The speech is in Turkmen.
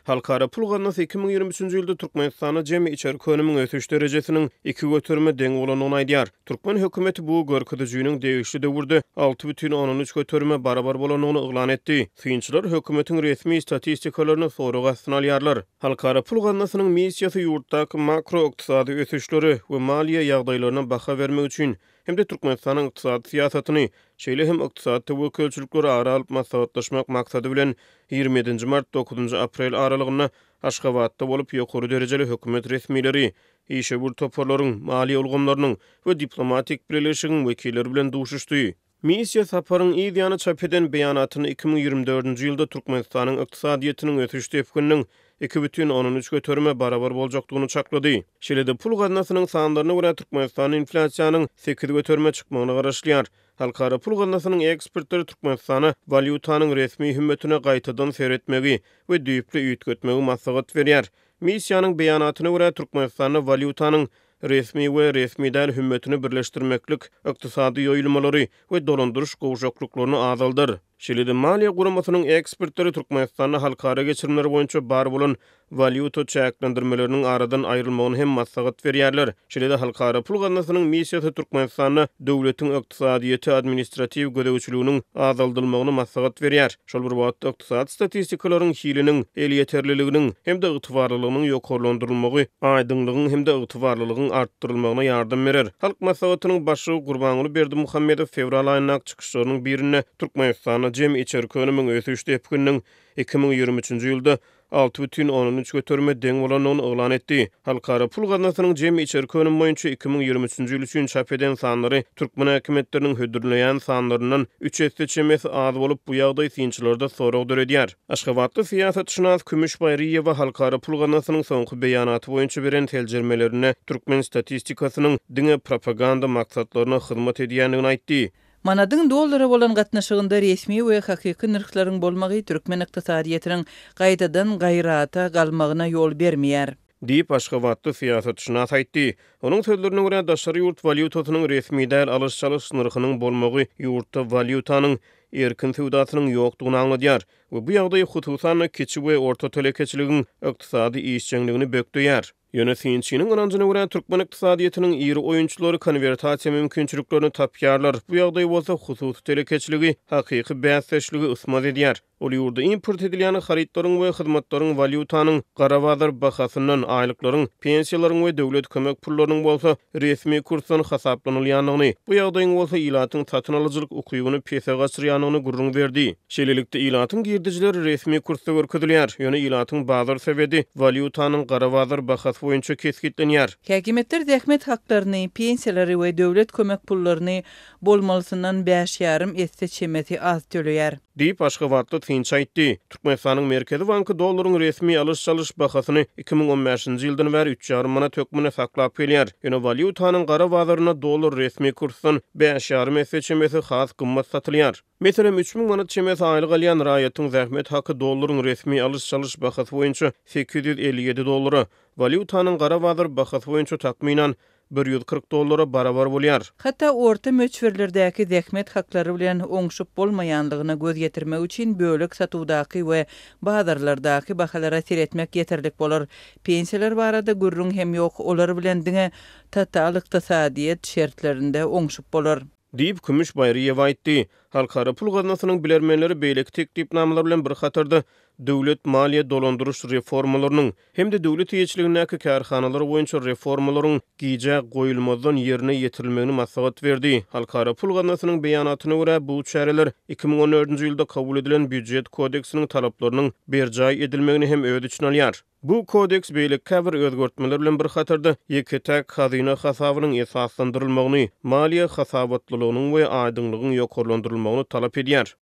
Halkara pul gaznasy 2023-nji ýylda Türkmenistanda jemi içerki önümiň ösüş derejesiniň iki göterime deň bolandygyny aýdýar. Türkmen hökümeti bu görkezijiniň degişli döwürde 6,3 göterime barabar bolandygyny yglan etdi. Synçylar hökümetiň resmi statistikalaryny sorag astyna alýarlar. Halkara pul gaznasynyň missiýasy ýurtdaky makroykdysady ösüşlere we maliýe ýagdaýlaryna baha bermek üçin hem-de Türkmenistanyň ykdysady syýasatyny, şeýle hem ykdysady töwekgelçilikleri ara alyp maslahatlaşmak maksady bilen 27 nji mart, 9 njy aprel aralygynda Aşgabatda bolup, ýokary derejeli hökümet resmileri, işewür toparlaryň, maliýe ulgamlarynyň we diplomatik bileleşigiň wekilleri bilen duşuşdy. Missiýa saparyň yz ýany çap eden beýanatynda 2024-nji ýylda Türkmenistanyň ykdysadyýetiniň ösüş depgininiň 2,3 göterime barabar boljakdygyny çaklady. Şeýle-de, pul gaznasynyň sanlaryna görä, Türkmenistanda inflýasiýanyň 8 göterime çykmagyna garaşylýar. Halkara pul gaznasynyň ekspertleri Türkmenistana walýutanyň resmi hümmetine gaýtadan seretmegi we düýpli üýtgetmegi maslahat berýär. Missiýanyň beýanatyna görä, Türkmenistanda walýutanyň resmi we resmi däl hümmetini birleşdirmeklik ykdysady ýoýulmalary we dolandyryş gowşaklyklaryny azaldar. Şeýle-de maliýe guramasynyň ekspertleri Türkmenistanda halkara geçirimler boýunça bar bolan walýuta çäklendirmeleriniň aradan aýrylmagyny hem maslahat berýärler. Şeýle-de Halkara pul gaznasynyň missiýasy Türkmenistanda döwletiň ykdysadyýete administratiw gözegçiliginiň azaldylmagyny maslahat berýär. Şol bir wagtda, ykdysady statistikalaryň hiliniň, elýeterliliginiň hem-de ygtybarlylygynyň ýokarlandyrylmagy aýdyňlygyň hem-de ygtybarlylygyň artdyrylmagyna ýardam berer. Halk Maslahatynyň Başlygy Gurbanguly Berdimuhamedow fewral aýyndaky çykyşlarynyň birinde Türkmenistanda jemi içerki önümiň ösüş depgininiň 2023-nji ýylda 6,3 göterime deň bolandygyny yglan etdi. Halkara pul gaznasynyň jemi içerki önüm boýunça 2023-nji ýyl üçin çap eden sanlary türkmen häkimiýetleriniň hödürleýän sanlaryndan üç esse çemesi az bolup, bu ýagdaý synçylarda sorag döredýär. Aşgabatly syýasatşynas Kümüş Baýryýewa Halkara pul gaznasynyň soňky beýanaty boýunça beren seljermelerinde türkmen statistikasynyň diňe propaganda maksatlaryna hyzmat edýändigini aýtdy. Manadyň dollara bolan gatnaşygynda resmi we hakyky nyrhlaryň bolmagy türkmen ykdysadyýetiniň gaýtadan gaýrata galmagyna ýol bermeýär. Diýip, aşgabatly syýasatşynas aýtdy. Onuň sözlerine görä, daşary ýurt walýutasynyň resmi däl alyş-çalyş nyrhynyň bolmagy ýurtda walýutanyň erkin söwdasynyň ýokdugyny aňladýar we bu ýagdaý hususan-da kiçi we orta telekeçiligiň ykdysady işjeňligini bökdeýär. Ýöne synçynyň ynanjyna görä, türkmen ykdysadyýetiniň iri oýunçylary konwertasiýa mümkinçiliklerini tapýarlar, bu ýagdaý bolsa hususy telekeçiligi hakyky bäsdeşlige ysmaz edýär. Ol ýurda import edilýän harytlaryň we hyzmatlaryň walýutanyň gara bazar bahasyndan, aýlyklaryň, pensiýalaryň we döwlet kömek pullarynyň bolsa resmi kursdan hasaplanylýandygyny, bu ýagdaýyň bolsa ilatyň satyn alyjylyk ukybyny pese gaçyrýandygyny gürrüň berdi. Şeýlelikde, ilatyň girdejileri resmi kursda görkezilýär, ýöne ilatyň bazar sebedi walýutanyň gara bazar bahasy boýunça kesgitlenýär. Häkimiýetler zähmet haklaryny, pensiýalary we döwlet kömek pullaryny bolmalysyndan bäş ýarym esse çemesi az töleýär. Diýip, aşgabatly synçy aýtdy. Türkmenistanyň Merkezi banky dollaryň resmi alyş-çalyş bahasyny 2015-nji ýyldan bäri üç ýarym manat hökmünde saklap gelýär. Ýöne walýutanyň gara bazarynda dollar resmi kursdan bäş ýarym esse çemesi has gymmat satylýar. Meselem, 3000 manat çemesi aýlyk alýan raýatyň zähmet haky dollaryň resmi alyş-çalyş bahasy boýunça 857 dollara, walýutanyň gara bazar bahasy boýunça takmynan 140 dollara barabar bolýar. Hatda orta möçberlerdäki zähmet haklary bilen oňşup bolmaýanlygyna göz ýetirmek üçin bölek satuwdaky we bazarlardaky bahalara seretmek ýeterlik bolar. Pensiýalar barada gürrüň hem ýok, olar bilen diňe total ykdysadyýet şertlerinde oňşup bolar. Diýip, Kümüş Baýryýewa aýtdy. Halkara pul gaznasynyň bilermenleri beýleki teklipnamalar bilen bir hatarda, döwlet maliýe dolandyryş reformalarynyň hem-de döwlet eýeçiligindäki kärhanalar boýunça reformalaryň gijä goýulmazdan ýerine ýetirilmegini maslahat berdi. Halkara pul gaznasynyň beýanatyna görä, bu çäreler 2014-nji ýylda kabul edilen Býujet kodeksiniň talaplarynyň berjaý edilmegini hem öz içine alýar. Bu kodeks beýleki käbir özgertmeler bilen bir hatarda, ýeke-täk hazyna hasabynyň esaslandyrylmagyny, maliýe hasabatlylygynyň we aýdyňlygyň ýokarlandyrylmagyny talap edýär.